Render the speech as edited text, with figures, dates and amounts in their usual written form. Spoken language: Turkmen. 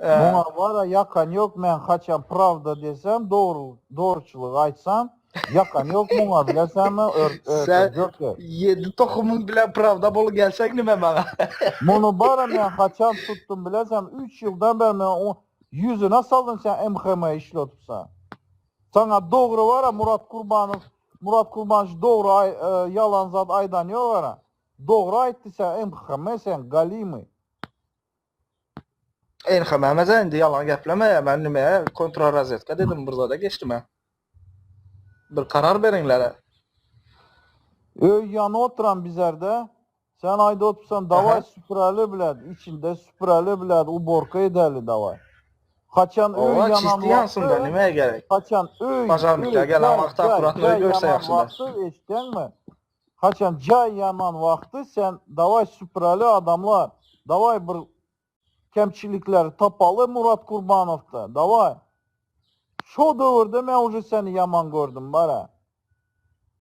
Muňa bara ýakan ýok men haçan prawda desem dogry dogruçylygy aýtsam ýakan ýok muňa bilesenmi Sen ýedi tohumyň bilen prawda bolup gelseň nime maňa. Muny bara men haçan tutdum bilesenmi üç ýyldan bäri men o ýüzüne saldym sen MHM işletipsen. Saňa dogry bara Murat Kurbanow Murat Kurbanowiç dogry ýalan zat aýdan ýok ara. Dogry aýtdy sen MHM sen galimyý. NHM-de indi ýalan geplemeýär. Men nime kontrrazwetka dedim bir zada geçdim. Bir karar beriňler. Öý ýany oturan bizerde. Sen aýda otursan daway süpüreli biled, içinde süpüreli biled, uborka edeli daway. Haçan öý Owa ýanan çisti ýansyn da wagty, nime gerek. haçan öý, Pažarnikler öý, gelen jaý, wagty jaý, akkuratno jaý görse ýanan ýagşyda. wagty eşitdäňmi? Haçan jaý ýanan wagty sen daway süpüreli adamlar, daway bir kemçilikleri tapaly Murat Kurbanowda, daway. Şo döwürde men uje seni ýaman gördüm bara.